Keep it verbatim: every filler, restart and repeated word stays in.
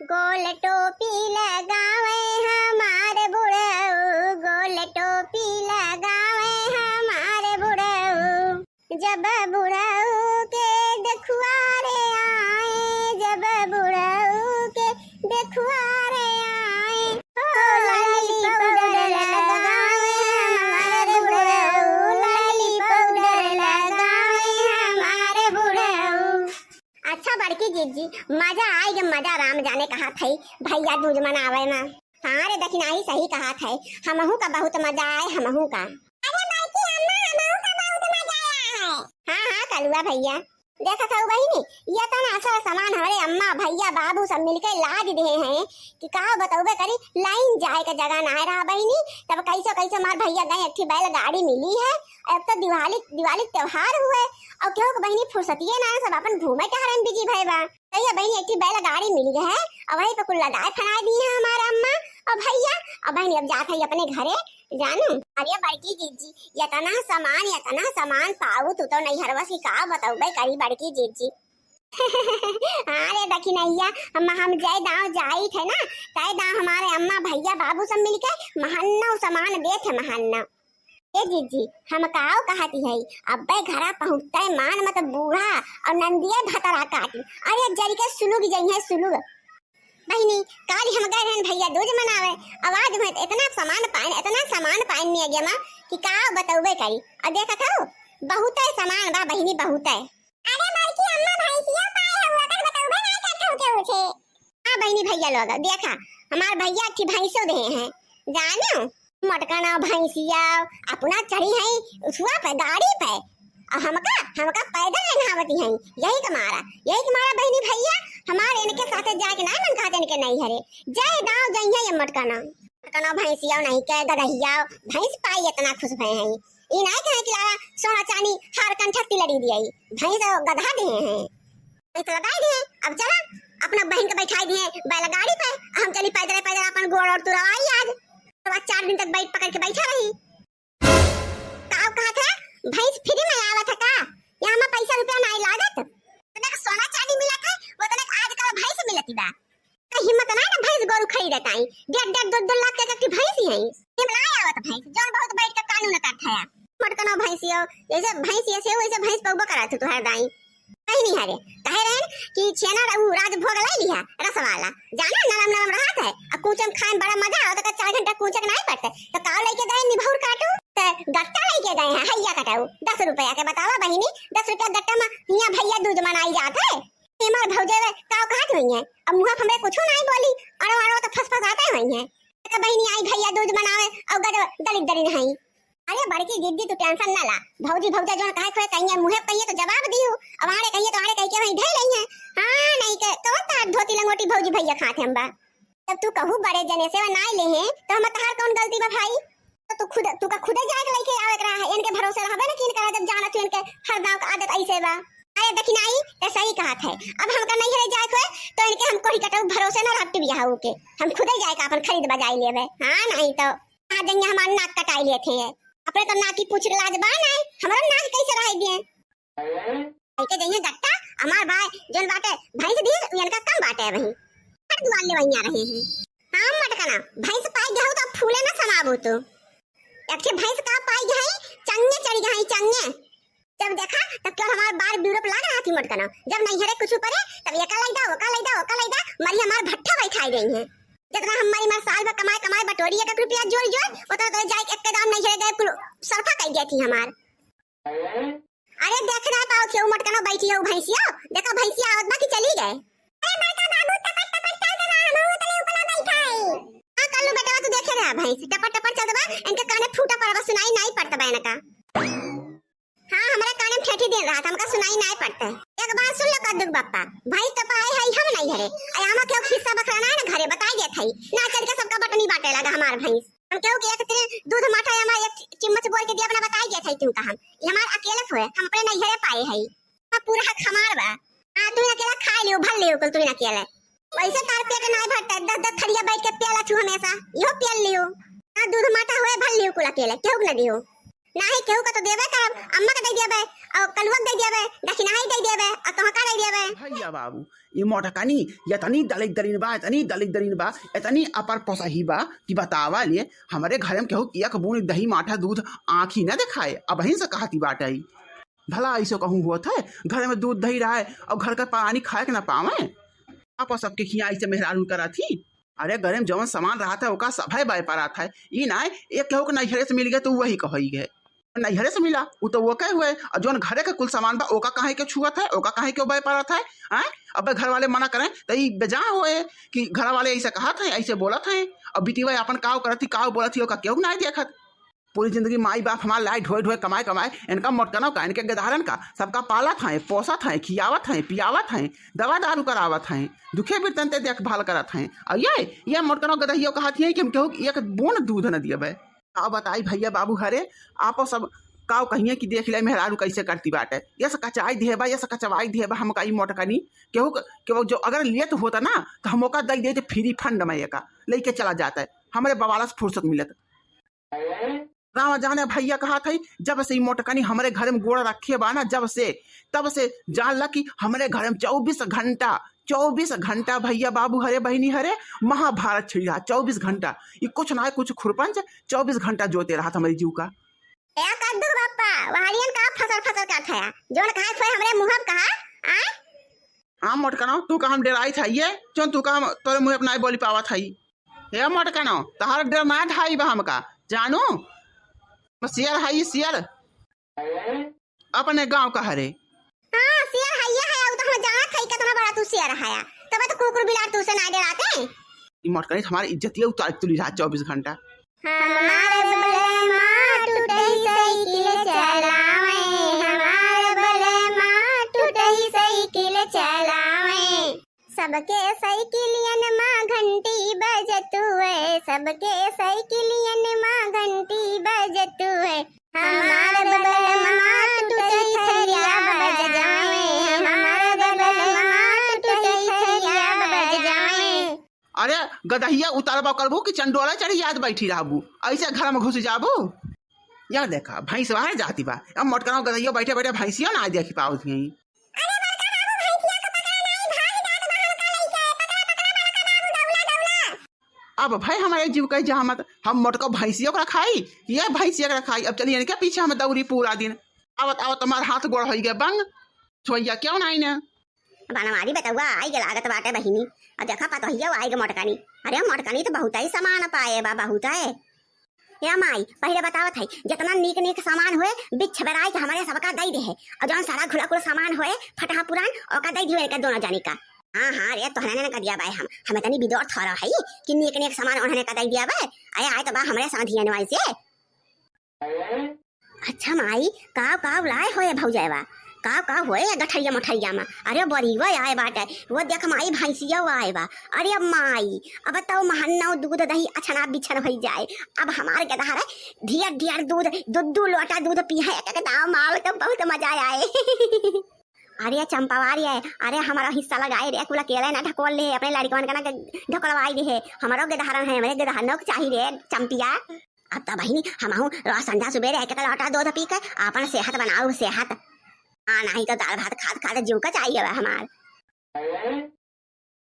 गोल टोपी लगावे हमार बुढ़ऊ, गोल टोपी लगावे हमार बुढ़ऊ। जब बुढ़ऊ के देखुआरे आए, जब बुढ़ऊ के देखुआरे आए, ओ लाली पाउडर लगावे हमार बुढ़ऊ, लाली पाउडर लगावे हमार बुढ़ऊ। अच्छा बड़की जिज्जी, मजा आइ गे मजा, राम जाने कहा थई भैया दूज मनावे में। हाँ रे दखिनाही, सही कहा थई, हमहू का बहुत मजा आए, हमहू का। अरे बड़की अम्मा, हमहू का बहुत मजा आया है। हाँ हाँ कलुआ भैया, देखत हऊ बहिनी, ये तना असल सामान हमरे अम्मा भैया बाबू सब मिलके लाद दिहे हैं कि का बतौबे करी, लाइन जाए के जगह ना रहा बहिनी। तब कैसो कैसो हमार भैया गए, एक ठे बैलगाड़ी मिली है। अब तो दिवाली, दिवाली त्योहार हुए और केहू के बहिनी फुर्सतिये ना, सब अपन घूमे टहरे में बिजी भए बा। कहिया बहिनी एक ठे बैलगाड़ी मिली है और वहीं पे कुल लदाए फनाए दिए हैं हमारे अम्मा और भैया। और बहिनी अब जात है अपने घरे जानू। अरे बड़की जिज्जी, इतना सामान, इतना सामान पाऊ तू तो नैहरवा से, का बतौबे करी बड़की जिज्जी। हाँ रे दखिनैया, हम, हम जय दाव जाई थे ना, तय दाव हमारे अम्मा भैया बाबू सब मिलके महन्नो सामान देत है, महन्नो। ए जिज्जी, हम काव कहती है, अब्बे घरा पहुँचते मान मत बूढ़ा और नंदिये भतरा काटी। अरे जरी के सुलुग जइहे सुलुग। बहिनी, काल हम गए रहन भैया दूज मनावे, आवाज में इतना सामान पाइन, इतना सामान पाइन निया गे माँ कि का बतौबे करी। और देखत हो, बहुते सामान बा बहिनी, बहुते। अरे बड़की अम्मा, भैंसिया पाए हो, ओकर बतौबे ना करत हो केहू से। हाँ बहिनी भैया लोग, देखा, हमार भैया एक ठे भैंसो देहे हैं, जानो? मटकना भैंसिया अपना चढ़ी है उठुआ पे, गाड़ी पे, और हमका, हमका पैदल नहावती हैं। यही के मारा, यही के मारा बहिनी भैया, हमार इनके साथे जाए के ना मन कहत इनके नैहरे। जय दाव जइहे ये मटकना। मटकना भैंसिया नहीं के गदहिया, भैंस पाई इतना खुश भए हैं। ई नहीं कहे कि लावा सोना चानी हार कंठा तिलड़ी दिया, भैंस और गदहा देहे हैं। भैंस लगाई दिए, अब चला अपना बहिन के बैठाई दिए बैलगाड़ी पे, हम चली पैदल, पैदल अपन गोड़ और तुरवाई आज। तो आज चार दिन तक बैठ पकड़ के बैठा रही। का कहत है, भैंस फ्री में आवत है का? यहाँ में पैसा रुपया नहीं लागत। इतना सोना चांदी मिलत है, वो इतना आजकल भैंस मिलती बा। का हिम्मत ना ना भैंस गोरू खरीदत आई, डेढ़ डेढ़ दो दो लाख के एक भैंस ही है। हिम ना आवत भैंस, जौन बहुत बैठ के कानून करत है। मटकनो भैंसियो, जैसे भैंस ऐसे हो, वैसे भैंस पौबो करत हो तुहार दाई। कहीं नहीं हरे, कहे रहन कि छेना उ राजभोग लाई लिहा, रस वाला, जाना नरम नरम रहत है, आ कूचे में खाए में बड़ा मजा आवत, तो चार घंटा कूचे के नहीं पड़ते, तो काव लेके गए निभौर काटू, तो गट्टा लेके गए हैं, हैया कटाऊ, दस रुपया के बतावा बहिनी, दस रुपया गट्टा में हियाँ भैया दूज मनाई जात है। हमार भौजाई वे काव कहत हुई है, अब मुँह हमरे कुछ नहीं बोली, अड़ो अड़ो तो फस फस आते हुई है। तो बहिनी आई भैया दूज मनावे, और गद दलित दलित नहीं। अरे बड़की जिज्जी तू टेंशन ना ला, भौजी भौजा जोन कहे खोए कहिए, मुँहे कहिए तो जवाब दियो, अब आड़े कहिए तो आड़े कह के वहीं धै रही है। हाँ नहीं के कौन तार धोती लंगोटी भौजी भैया खात हम बा। तब तू कहू बड़े जने से नाई ले हैं, तो हम तहार कौन गलती बा भाई? तो तू खुद, तू का खुदे जाए के लेके आवे के रहा है, इनके भरोसे रहबे ना कि इनका जब जाना तू इनके हर गाँव का आदत ऐसे बा। अरे दखिनाई, ते सही कहत है, अब हमका नहीं है जाए के होए, तो इनके हम कोई कटऊ भरोसे ना रख बियाह के, हम खुदे जाए के अपन खरीद बजाई लेबे। हाँ नहीं तो आ देंगे हमार नाक कटाई लेते हैं, अपने तो नाक की पूछ के लाज बा नहीं, हमारा नाक कैसे रह गए? ऐके जइहे गट्टा, हमार भाई जोन बाटे भैंस दी, इनका कम बाटे वही। हर दुआर ले वहीं आ रहे हैं। हाँ मटकना, भैंस पाई गया हो तो फूले ना समाबो तो। एक ठे भैंस का पाई गई, चंगे चढ़ी गई, चंगे। जब देखा तब क्यों हमार बार ब्यूरो पे लाग रहा थी मटकना। जब नहीं हरे कुछ ऊपर है, तब एका लैदा, ओका लैदा, ओका लैदा, मरी हमार भट्ठा बैठाई गई है। जितना हम मरी मार साल भर कमाए, कमाए बटोरी एक एक रुपया जोड़ जोड़, उतना तो जाए एक के दाम नहीं हरे गए, कुल सरफा कर गया थी हमार। अरे देख ना पाओ क्यों मटकनो बैठी हो भैंसियो, देखो भैंसिया आवत बा कि चली गए। अरे बड़का बाबू टपट टपट चल देबा, हम वो तले ऊपर बैठा है। हाँ कल्लू बेटवा तू देखे ना भैंस टपट टपट चल देबा, इनके काने फूटा पड़वा सुनाई नहीं पड़ता बा इनका। हाँ हमरा काने में ठेठी दे रहा था, हमका सुनाई नहीं पड़ता है। एक बार सुन लो कद्दू के बप्पा, भैंस टपा है, है हम नहीं हरे, अरे हम क्यों खिस्सा बखरा ना है ना घरे बताई देत है, ना चल के सबका बटनी बांटे लगा हमार भैंस। हम केहू के एक तिल दूध माठा हमार एक चिम्मच बोर के दिया अपना बताई गया था तुमका हम। ये हमार अकेले होए, हम अपने नैहरे पाए है। हाँ, पूरा हक हमार बा। हाँ, तू अकेला खा लियो, भर लियो कुल तू अकेले। वैसे तार पेट ना भरता, दस दस थरिया बैठ के पियाला तू हमेशा, यो पियल लियो। हाँ, दूध माठा होए, भर लियो कुल अकेले, केहू के ना दियो। नाही, केहू का तो देबे करब, अम्मा का दे देबे, और कलुआ का दे देबे, दक्षिणा ही दे देबे, और तोहका दे देबे। भैया बाबू, ई मोटकनी एतनी दलिद्दरिन बा, एतनी दलिद्दरिन बा, एतनी अपर पोसही बा कि बतावा ले, हमरे घर में केहू एक बूंद दही माठा दूध आँखी न देखाए, अबहिन से कहती बाटे। भला ऐसे कहूँ होत है, घर में दूध दही रहे और घर का पानी खाए के ना पावे? आप सबके खिया ऐसे मेहरारू करत ही। अरे, घरे में जवन सामान रहत है, ओका सभे बाय परत है। ई ना एक केहू के नैहरे से मिल गए तो वही कहई गए, नैहरे से मिला, उ तो वो कहे हुए, और जौन घरे के कुल सामान बा, ओका काहे के छुअत है, ओका काहे के बाय परत है, हैं? अब घर वाले मना करें तो ई बेजा होए कि घर वाले ऐसे कहत हैं, ऐसे बोलत हैं, और बिटिया अपन काव करत ही, काव बोलत ही, ओका केहू ना देखत। पूरी जिंदगी माई बाप हमार लाई ढोए ढोए, कमाए कमाए, इनका मोटकनों का, इनके गदहरन का, सबका पालत हैं, पोसत हैं, खियावत हैं, पियावत हैं, दवा दारू करावत हैं, दुखे बिरतन ते देखभाल करत हैं। और ये, ये मोटकनों गदहियो कहत हैं कि हम केहू एक बूंद दूध न दियबे। का बताई भैया बाबू, हरे आपो सब काव कहिए कि देख ले मेहरारू कैसे करती बाटे, ये से कचाई दिहे बा, ये से कचवाई दिहे बा हमका ई मोटकनी। केहू क-, केहू जो अगर लेत होता ना तो हम ओका दई देते फ्री फंड में, एका लेके चला जाता है, हमरे बवाला से फुर्सत मिलत। रामा जाने भैया कहत है, जब से ई मोटकनी हमरे घर में गोड़ रखे बा ना, जब से, तब से जान ला कि हमरे घर में चउबीस घंटा, चउबीस घंटा भैया बाबू, हरे बहिनी हरे, महाभारत छिड़ी रहा चउबीस घंटा। ई कुछ ना कुछ खुरपंच चउबीस घंटा जोते रहत हमरे जीव का। ए कद्दू के बापा, वहारियन का फसर फसर का खाया, जोन कहा खोए हमरे मुंह में कहा, आय? हाँ मोटकनो, तू का हम डेराई था ये, जोन तू का हम तोरे मुंह अपना बोली पावा था ही। हे मोटकनो, तहार डर ना धाई बा हमका, जानू? शेर है ये शेर, अपने गांव का हरे। हाँ, शेर है ये है, उ तो हम जानत है, कितना बड़ा तू शेर है, तब तो कुकुर बिलार तू से ना डराते। ई मोटकनी हमारी इज्जतिया उतार तुली रहा चउबीस घंटा। हमार बलमा टूटही साइकिल चलावे, हमार बलमा टूटही साइकिल चलावे। सबके साइकिलियन मा घंटी बजतुए, सबके साइकिलियन मा घंटी बजतुए। हमार बलमा टूटही थरिया बजावे, हमार बलमा टूटही थरिया बजावे। अरे गदहिया उतारबा करबू कि चंडोला चढ़ी याद बैठी रहबू, ऐसे घर में घुस जाबू। या देखा भैंस बाहर जाती बा, अब मोटकना गदहिया बैठे बैठे भैंसिया ना देखी पावत ही। अरे बड़का बाबू, भैंसिया के पकड़ा नाई, भाग जात बा हमका लइके, पकड़ा, पकड़ा बड़का बाबू, दौड़ा, दौड़ा। अब भाई हमारे जीव कही जहाँ मत, हम मोटका भैंसिया ओकरा खाई, ये भैंसिया ओकरा खाई। अब चलिए इनके पीछे हम दौड़ी पूरा दिन। आवत आवत हमार हाथ गोड़ होई गए बंग, छोइया क्यों नाई ने। बनवारी बेटउआ आई गे लागत बाटे बहिनी। अब देखा पतोहिया आई गे मोटकनी। अरे मोटकनी तो बहुत ही सामान पाए बा, बहुत है। या माई, पहिले बतावत है, जितना नीक नीक सामान होए, बिछ बेराई के हमरे सबका दई दे है। और जौन सड़ा घुला कुल सामान होए, फटहा पुरान, ओका दई दियो इनके दोनों जानी का। हाँ, हाँ रे, तोहने ने कह दिया बाय हम। हमें तनी बिदौर थोड़ा है कि नीक नीक सामान उन्होंने का दई दिया बाय। आए, आए तो बा हमरे साथ ही वाई से। अच्छा माई, काव काव लाए होए भौजाइवा? काव काव होए गठरिया मोठरिया में? अरे बरियो आए बाटे, वो देख माई भैंसियो आए बा। अरे माई, अब तो महन्नो दूध दही अछना बिछन होई जाए। अब हमार गदहर ढियर ढियर दूध दू दू लोटा दूध पी है, एक एक दाव माल तो बहुत मजा आए। अरे चंपावा रे, अरे हमारा हिस्सा लगाए रे, कुल अकेले ना ढकोल ले, अपने लड़कवन का ना ढकोलवाई दे है, हमारो गदहरन है, हमरे गदहरनो के चाही रे चंपिया। अब तो बहिनी हमहू रोज संझा सुबेरे एक एक लोटा दूध पी के अपन सेहत बनाऊ, सेहत। हाँ, नहीं तो दाल भात खात खात जीव का चाहिए बा हमार।